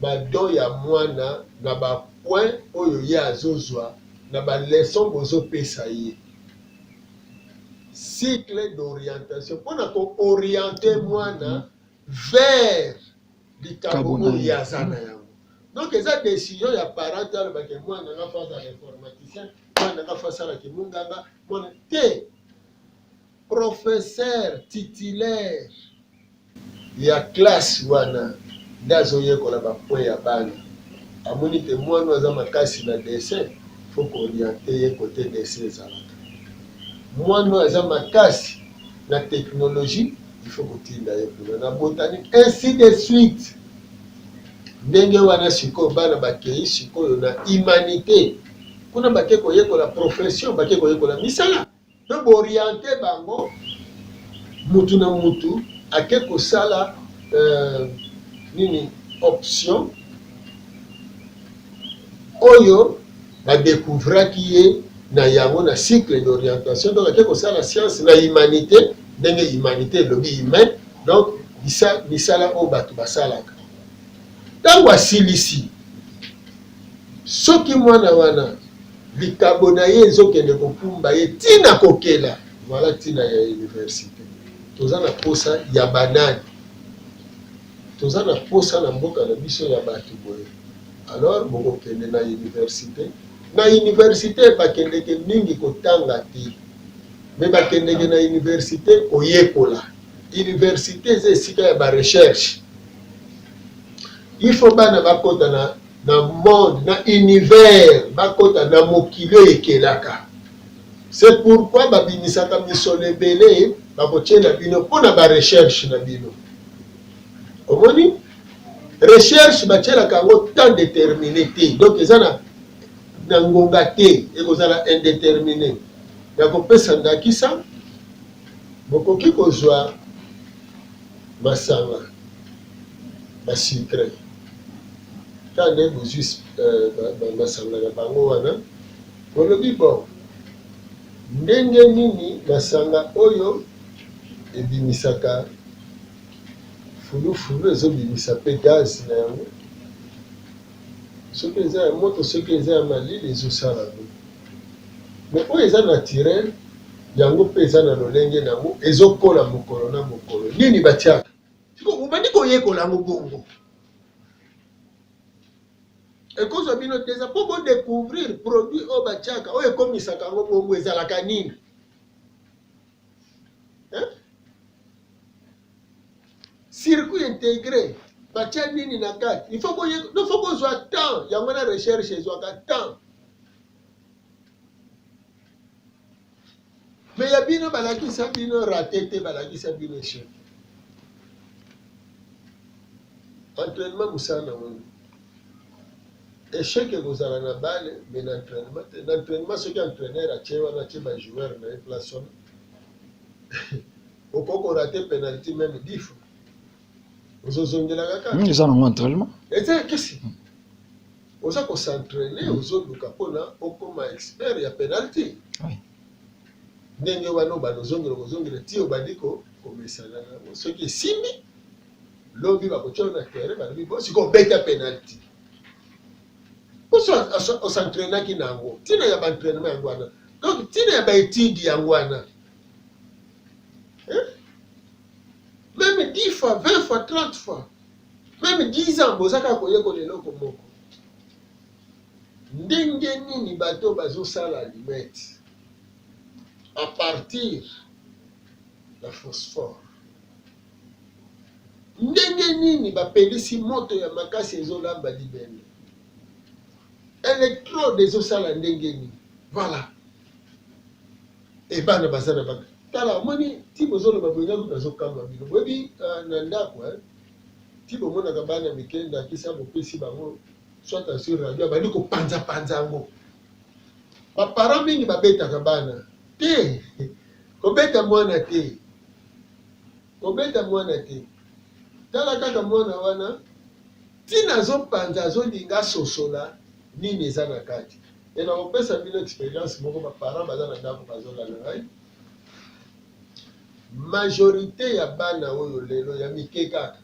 ba don ya mwana na ba point oyo ye azozwa na ba leçon bozopesa ye. Cycle d'orientation pona ko orienter mwana vers likambo oyo ye aza na yango. Donc eza decision ya parent te aloba ke mwana nga faut azala informaticien, mwana nga faut asala kimunganga, mwana te. Professeur titulaire ya classe wana nde azoyekola ba point ya bana. Amoni te mwana oyo aza makasi na dessin, faut ko orienter ye cote dessin ezalaka. Mwana oyo aza makasi na technologie, il faut kotinda ye kuna na botanique, ainsi de suite. Ndenge wana sikoyo bana bakeyi sikoyo na humanite, kuna bake koyekola profession, bake koyekola misala. Donc bo orienter bango mutu na mutu ake kosala euh, nini option oyo ba decouvraki ye na yango na cycle d'orientation donc ake kosala science na humanite ndenge humanite elobi humain donc misala oyo bato basalaka ntango asilisi soki mwana wana likabo na ye ezokende kokumba ye ti na kokela voilà ntina ya universite toza na posa ya banani toza na posa na mboka na biso ya bato boye alors bokokende na universite na universite bakendeke mingi kotanga te me bakendeke na universite koyekola universite eza esika ya ba recherche il faut bana bakota na na monde na univers bakota na mokili oyo ekelaka c'est pourquoi babimisaka misolo ebele bakotiela bino mpo na ba recherche na bino omoni recherche batielaka yango temps déterminé te donc eza na na ngonga te ekozala indéterminé nakopesa ndakisa bokoki kozwa masanga ba sucre kaka nde bozwi masanga na bango wana bolobi bon ndenge nini masanga oyo ebimisaka fulufulu ezobimisa mpe gaz na yango soki eza ya moto soki eza ya malili ezosala boye mais oyo eza naturel yango mpe eza na lolenge na yango ezokola mokolo na mokolo nini batiaka. Bobandi koyekola yango bongo. Ekozwa bino 2 ans mpo bo decouvrir produit oyo batiaka oyo ekomisaka yango bongo ezalaka nini. Hein? Circuit integre batia nini na kati? Il faut boye, il faut bozwa temps, yango na recherche ezwaka temps. Mais ya bino balakisa bino rate te, balakisa bino echec. Entraînement mosala na ngo echec ekozala na bale mais na entraînement te. Na entraînement soki entraîneur atie wana atie ba joueur na ye place wana okoki ko rater penalty meme 10 fois ozozongela kaka. Eza nango entraînement. Eza kisi. Oza ko s'entraîner, ozoluka mpona okoma expert ya penalty. Oui. Ndenge wana obanda ozongela kozongela ti obandi komesana nango. Soki esimbi, lobi bakotia yo na terrain, balobi bo sikoyo obeta penalty. Poso os'entraînaki na yango. Ntina ya ba entraînement yango wana. Donc ntina ya ba études yango wana. Hein? Même 10 fois, 20 fois, 30 fois. Meme 10 ans boza kaka koyekola eloko moko. Ndenge nini bato bazosala allumette à partir ya phosphore? Ndenge nini bapelisi moto ya makasi ezolamba libende? Electrode ezosala ndenge nini? Voilà. E bana baza na ba tala omoni ti bozoloba boye nga kutu nazokamwa bino boyebi na ndako eh, ti bomonaka bana mike ndakisa bopesi bango soit azwi radio abandi kopanzapanza yango baparent mingi babetaka bana te kobeta mwana te kobeta mwana te tala kaka mwana wana ntina azopanza azolinga asosola nini eza na kati. Et nakopesa bino experience moko ba parents baza na ndako bazolanda ngai. Majorite ya bana oyo lelo ya mike kaka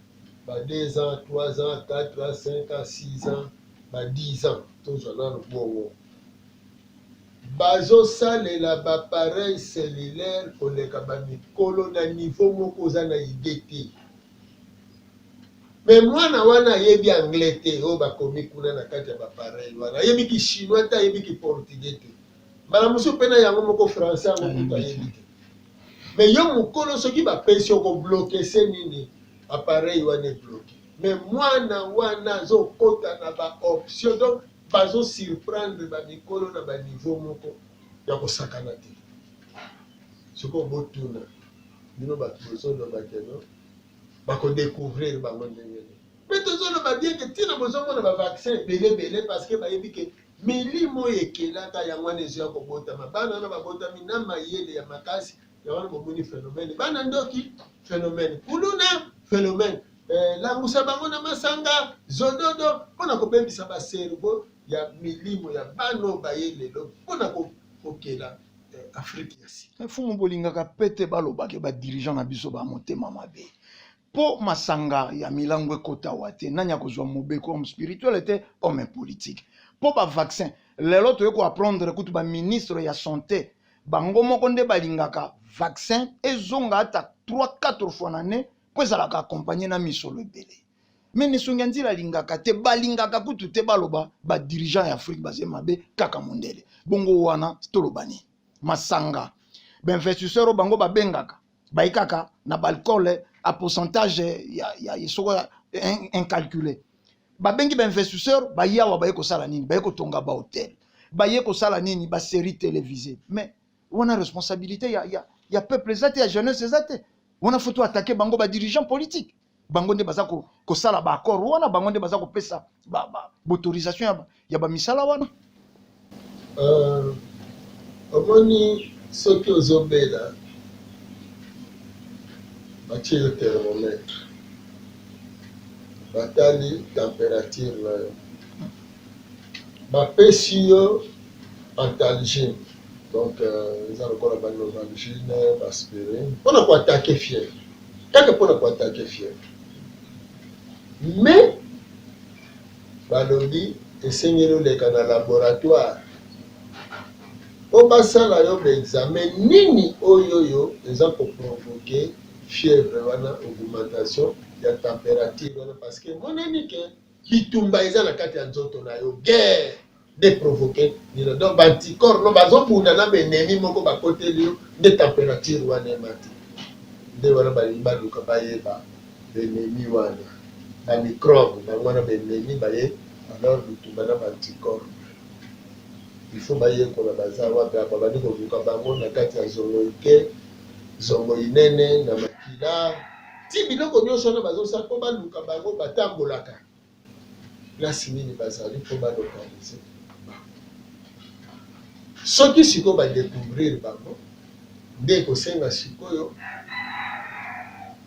ba 2 ans, 3 ans, 4 ans, 5 ans, 6 ans, ba 10 ans tozwa nano bongo bazosalela ba appareil cellulaire koleka ba mikolo na niveau moko oza na idee te. Mais mwana wana ayebi anglais te oyo bakomi kuna na kati ya ba appareil wana, ayebi ki chinois te, ayebi ki portugais te, mbala mosusu pe na yango moko français yango kutu ayebi te. Mais yo mukolo soki bapesi yo ko bloquer se nini appareil wana e bloquer. Mais mwana wana azokota na ba options donc bazo surprendre ba mikolo na ba niveau moko ya kosakana te. Sikoyo botuna bino batu bozoloba que non bako decouvrir bango ndenge nini? Mais tozoloba bien que tina bozomona ba vaccin ebele ebele parce que bayebi que milimo oyo ekelaka yango wana ezoya kobotama. Bana wana babotami na mayele ya makasi, yango wana bomoni phenomène bana ndoki, phenomène kuluna, phenomène langusa bango na masanga zododo mpona kobebisa ba cerveau ya milimo ya bana oyo baye lelo mpona kokela Afrique ya sika. Mfumu bolingaka pe te baloba ke ba dirigeants na biso ba motema mabe po masanga ya milangu ekota awa te nani akozwa mobeko homme spirituel te homme politique po ba vaccin lelo toye ko apprendre kutu ba ministre ya sante bango moko nde balingaka vaccin ezonga ata 3 4 fois na année po ezalaka accompagner na misolo ebele. Mais Nesongi ya Nzila alingaka te, balingaka kutu te baloba ba dirigeants ya Afrique baze mabe kaka mondele. Bongo wana toloba nini? Masanga ba investisseurs oyo bango babengaka bayi kaka na ba alcool à pourcentage ya soko ya incalculé. Babengi ba investisseurs bayi awa baye kosala nini? Baye kotonga ba hôtel, baye kosala nini? Ba série télévisée. Mais wana responsabilité ya peuple eza te, ya jeunesse eza te. Wana faut to attaquer bango ba dirigeants politiques. Bango nde baza kosala ba accord wana, bango nde baza kopesa ba autorisation ya ba misala wana. Omoni soki ozobela batie yo thermomètre, batali température na yo, bapesi yo antalgine, donc eza lokola ba novalgine, ba aspirine mpona ko attaquer fièvre, kaka mpona ko attaquer fièvre. Mais balobi esengeli oleka na laboratoire mpo basala yo ba examen nini oyo oyo eza ko provoquer fièvre wana, augmentation. ya temperature wana parce que emonani ke bitumba eza na kati ya nzoto na yo, guerre nde provoque nino, donc ba anticorps no bazobunda na baennemi moko bakoteli yo, nde temperature wana emati. Nde wana balingi baluka bayeba baennemi wana, ba microbe bango wana baennemi baye. Alors bitumba na ba anticorps, il faut bayekola baza wapi. Babandi koluka bango na kati ya zongo ike, zongo inene, na makila, ti biloko nyonso wana bazosala mpo baluka bango batambolaka place nini bazali, mpo balocaliser bango. Soki sikoyo badécouvrir bango, nde ekosenga sikoyo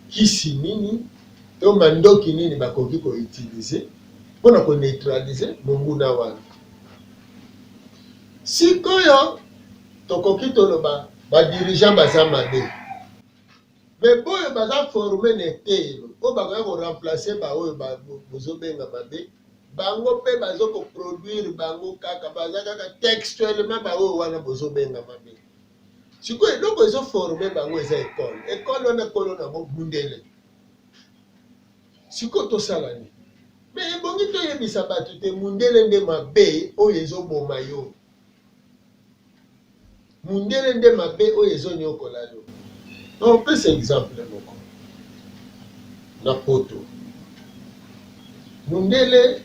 kisi nini to mandoki nini bakoki koutiliser mpona koneutraliser monguna wana. Sikoyo tokoki toloba badirigeants baza mabe, me boyo baza formé na eteyelo oyo bakoya koremplacer baoyo bozobenga mabe, bango mpe bazo koproduire bango kaka, baza kaka textuellement baoyo wana bozobenga mabe. Sikoyo eloko ezoformer bango eza ekole. Ekole wana, ekolo nango mundele. Sikoyo tosala nini? Me ebongi toyebisa bato te mundele nde mabe oyo ezoboma yo, mundele nde mabe oyo ezonyokola yo. Opesa exemple moko: na Poto, mundele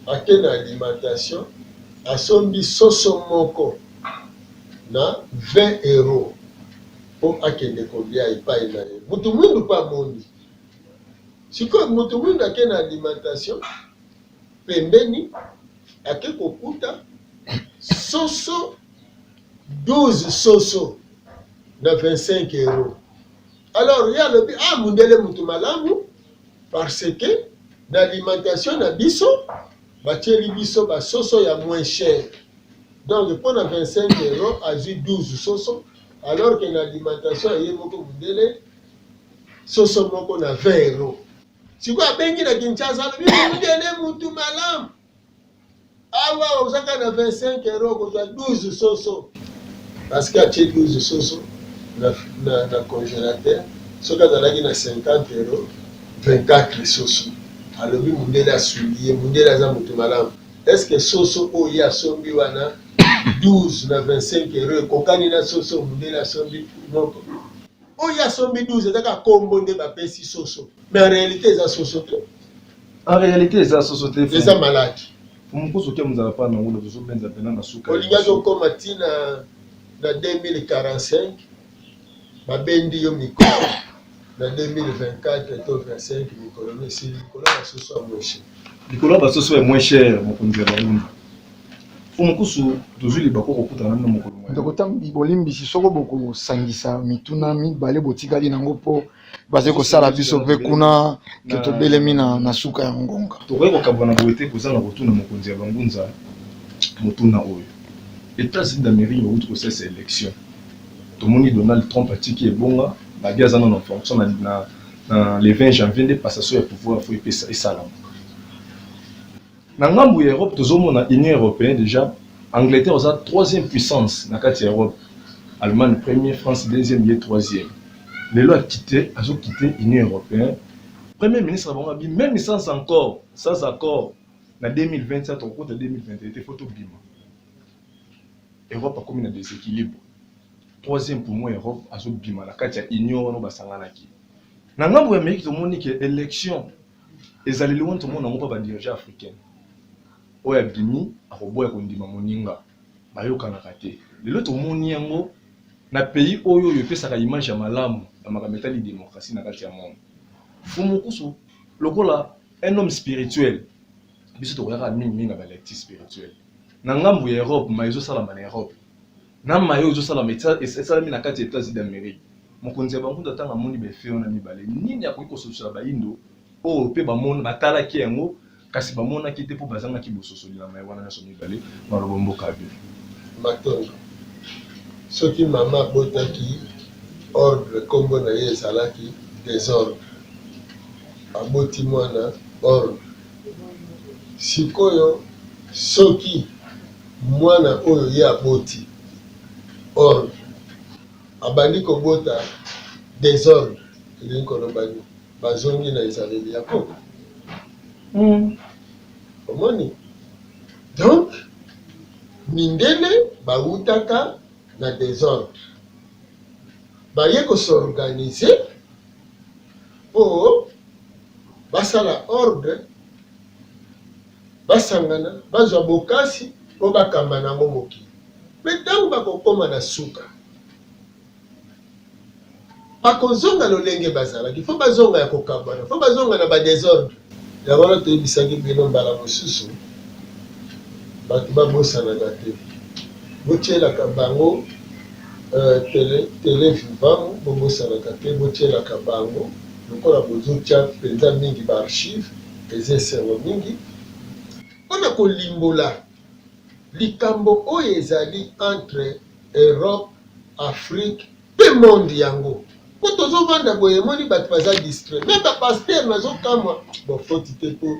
ake na alimentation, asombi soso moko na 20 euro mpo akende kolia epai na ye. Mutu mwindu mpe amoni. Sikoyo mutu mwindu ake na alimentation pembeni, ake kokuta soso 12 soso na 25 euro. Alors ye alobi: "Ah, mundele mutu malamu, parce que na alimentation na biso batieli biso basoso ya moins cher." Donc mpo na 25 euro azwi 12 soso, alors que na alimentation ye moko mundele, soso moko na 20 euro. Sikoyo abengi na Kinshasa, alobi: "Mundele mutu malamu, awa ozaka na 25 euro kozwa 12 soso", parce que atie 12 soso na congélateur. Soki azalaki na 50 euro, 24 soso. Alobi mundele asungi ye, mundele aza moto malamu. Est ce que soso oyo ye asombi wana 12 na 25 euro ekokani na soso mundele asombi moko? Oyo asombi 12 eza kaka kombo nde bapesi soso, mais en réalité eza soso te. En réalité eza soso te. Eza maladi. Mokusu oke mozala mpa nango, tozobenza mpena na suka. Olingaki okóma ntina na 2045, babendi yo mikolo na 2024 to 25, mikolo no esili likolo ya basoso ya moins cher. Likolo ya basoso ya moins cher. Mokonzi ya bawunda, fo mokusu, tozwi libako kokutana na mokolo. Ndeko Tambi, bolimbisi soko bokosangisa mituna mibale botikali nango, mpo bazali kosala biso mpe kuna ke tobelemi na suka ya ngonga. Tokoki kokabwana boye te kozanga kotuna mokonzi ya bangunza motuna oyo. États-Unis d'Amérique bauti kosalisa élection, tomoni Donald Trump atiki ebonga, babi aza nano en fonction. Na le 20 janvier nde passation ya pouvoir fo epesa esalama. Na ngambu ya Europe, tozomona Union européenne déjà, Angleterre oza troisième puissance na kati ya Europe, Allemagne premier, France deuxième, ye troisième. Lelo akite, azokite Union européenne. Premier ministre bango abi même sans encore, sans accord na 2027, tokokota 2021 te, fo tobima. Europe akomi na déséquilibre, troisième poumon Europe azobima na kati ya union wana basanganaki. Na ngambo ya Amérique, tomoni ke élection ezaleli wana, tomona yango mpa badirigeants africaine, oyo abimi akoboya kondima moninga, bayokanaka te. Lelo tomoni yango na pays oyo oyo epesaka image ya malamu na makambo etali démocratie na kati ya monde. Fumukusu, lokola un homme spirituel, biso tokoyaka mingimingi na balecture spirituelle. Na ngambu ya Europe, ma ezosalama na Europe na maye oyo ezosalama, esalami na kati ya États-Unis d'Amérique, mokonzi ya bangunza, ntango amoni baeffets wana mibale, nini akoki kososola bayindo oyo mpe bamona batalaki yango kasi bamonaki te mpo bazangaki bososoli na maye wana nyonso mibale? Maloba mboka ya bino. Matondo. Soki mama abotaki ordre, nkombo na ye ezalaki désordre. Aboti mwana ordre. Sikoyo soki mwana oyo ye aboti ordre abandi kobota désordre, elingi koloba nini? Bazongi na ezaleli ya koko. Omoni? Donc, mindele bawutaka na desordre. Baye ko s'organiser po basala ordre, basangana, bazwa bokasi po bakamba na yango mokili. Mais tango bakokoma na suka, Bakozonga lolenge bazalaki. Faut bazonga ya kokabwana. Faut bazonga na ba desordre. Yango wana toyebisaki bino mbala mosusu, bato babosanaka te. Botielaka bango tele, tele vivamu, bobosanaka te, botielaka bango lokola bozotia mpenza mingi ba archives, eza esengo mingi. Mpo na kolimbola likambo oyo ezali entre Europe, Afrique pe monde yango po tozo vanda boye emoni batu baza distrait meme ba pasteur nazo kamwa bon faute te po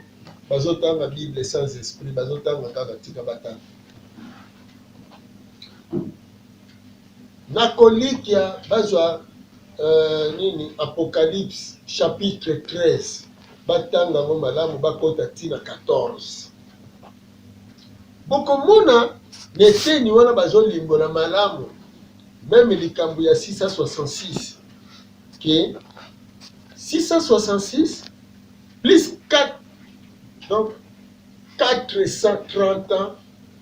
bazo tanga bible sans esprit bazo tanga kaka tika batanga nakolikia bazwa euh, nini apocalypse chapitre 13 batanga yango malamu bakota ti na 14 Bokomona na eteni wana bazolimbola malamu meme likambo ya 666 que 666 plus 4 donc 430 ans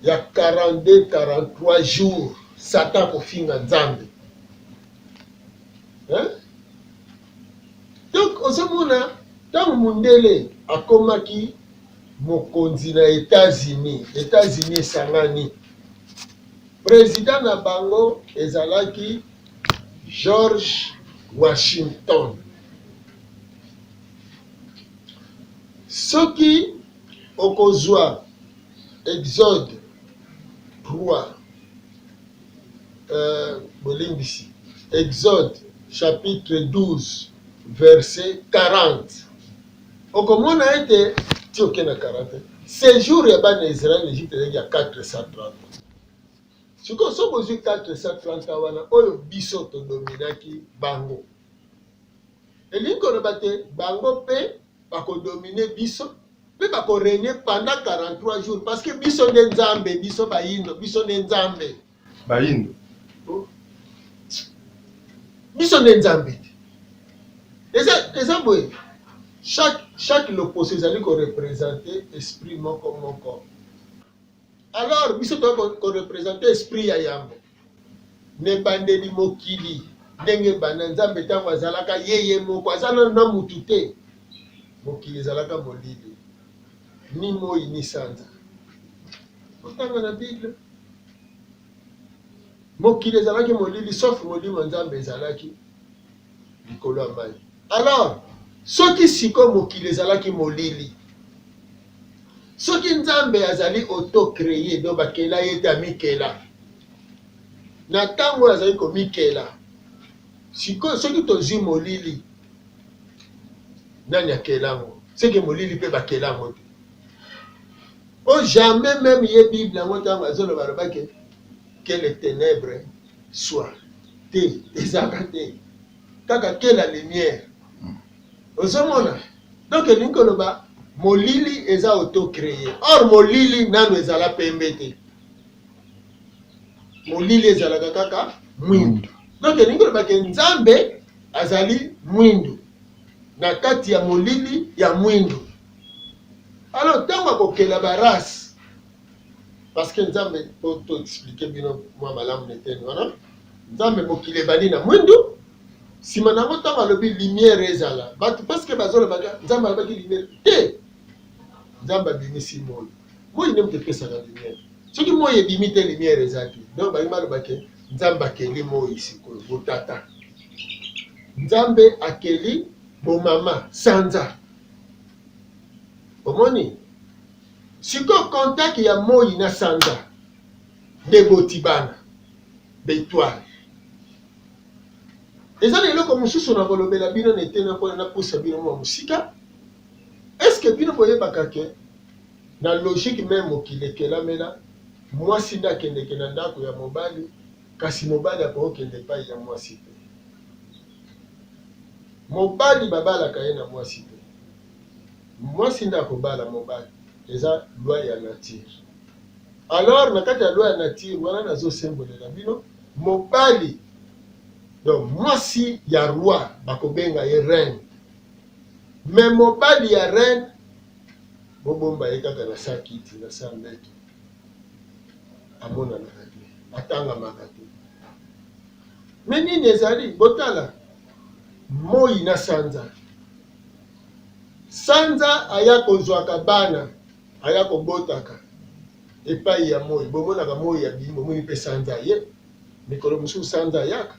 ya 42 43 jours Satan akofinga Nzambe hein? Donc ozomona ntango mundele akomaki mokonzi na Etats-Unis, Etats-Unis esangani, president na bango ezalaki George Washington. Soki okozwa Exode 3 euh, bolimbisi, Exode chapitre 12 verset 40 Okomona ete ti oke na 40, sejour ya bana ya Israël na Egypte ezalaki ya 430 ans. Sikoyo soki ozwi 430 ans wana oyo biso todominaki bango, elingi koloba te bango mpe bakodomine biso mpe bakoregne pendant 43 jours parce que biso nde Nzambe, biso bayindo, biso nde Nzambe. Bayindo. Oh. Biso nde Nzambe te. Eza, eza boye. Chaque, chaque loposo ezali ko representer esprit moko moko. Alors biso toza ko representer esprit ya yambo. Na ebandeli mokili ndenge ebanda Nzambe ntango azalaka ye ye moko aza nanu na mutu te. Mokili ezalaka molili ni moi ni sanza. Otanga na Bible. Mokili ezalaki molili sauf molimo ya Nzambe ezalaki likolo ya mai. Alors, soki sikoyo mokili ezalaki molili, soki Nzambe azali auto cree, donc bakela ye te, amikela. Na ntango oyo azali komikela, sikoyo soki tozwi molili, nani akela yango? Seke molili mpe bakela yango te. Po jamais meme ye bible yango tango azoloba aloba ke que les tenèbres soient te ezalaka te kaka que la lumière ozomona donc elingi koloba molili eza auto cree or molili nanu ezala pembe te molili ezalaka kaka mwindu donc elingi koloba ke nzambe azali mwindu na kati ya molili ya mwindu Alors tango akokela ba race parce que Nzambe po to expliquer bino mwa malamu na eteni wana Nzambe mokili ebandi na mwindu nsima na yango ntango alobi lumière ezala bato parce que bazolobaka Nzambe alobaki lumière te Nzambe abimisi moi moi nde moto epesaka lumière soki moi ebimi te lumière eza te donc balingi baloba ke Nzambe akeli moi sikoyo botata Nzambe akeli bomama sanza Omoni? Sikoyo contact ya moyi na sanza nde eboti bana ba etoiles. Eza na eloko mosusu na kolobela bino na eteni mpo napusa bino mwa mosika. Est-ce que bino boyebaka ke na logique meme mokili ekelamela mwasi nde akendeke na ndako ya mobali kasi mobali akoki kokende epai ya mwasi te? Mobali babalaka ye na mwasi te. Mwasi nde akobala mobali. Eza loi ya nature. Alors na kati ya loi ya nature wana nazosembolela bino mobali donc mwasi ya roi bakobenga ye reine. Mais mobali ya reine bobomba ye kaka na sa kiti na sa mbeto. Amonanaka te, atangamaka te. Mais nini ezali? Botala moi na sanza. Sanza aya kozwaka bana, aya kobotaka epai ya moi. Bomonaka moi abimi, bomoni mpe sanza aye. Mikolo mosusu sanza ayaka.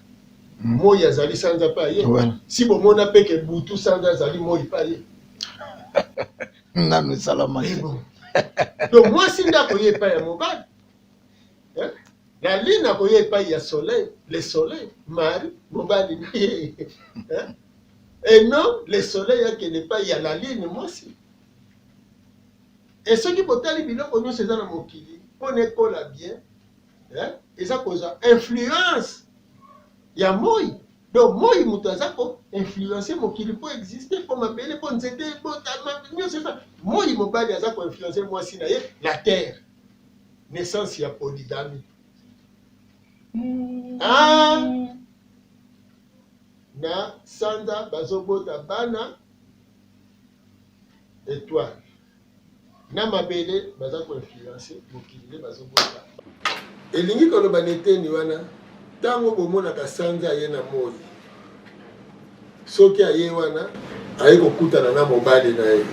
Moi azali, sanza mpe aye. Si bomona mpe ke butu sanza azali, moi mpe aye. Nanu esalama te. Donc mwasi nde akoya epai ya mobali. Hein? La lune akoya epai ya soleil, le soleil, mari, mobali na ye. Hein? Et non, le soleil akende epai ya la lune, mwasi. Et soki botali biloko nyonso eza na mokili mpo na ekola bien, hein? Eza kozwa influence ya moi. Donc moi moto aza ko influencer mokili mpo existe, mpo mabele, mpo nzete ebotama, nyonso eza moi. Mobali aza ko influencer mwasi na ye, la terre, naissance ya polygamie. Ah, na sanza bazobota bana étoile, na mabele baza ko influencer mokili nde bazobota. Elingi koloba na eteni wana, ntango bomonaka sanza aye na moi, soki aye wana aye kokutana na mobali na ye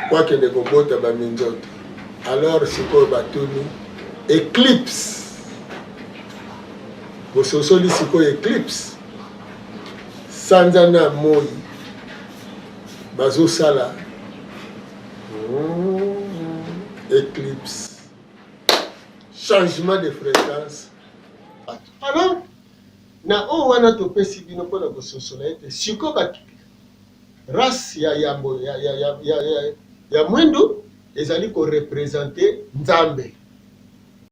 po akende kobota baminzoto. Alors sikoyo batuni eclipse, bososoli sikoyo eclipse, sanza na moi bazosala eclipse, changement de fréquence. Alors na oyo wana topesi bino mpona kososola ete sikoyo ba race ya yambo ya mwindu ezali korepresente Nzambe.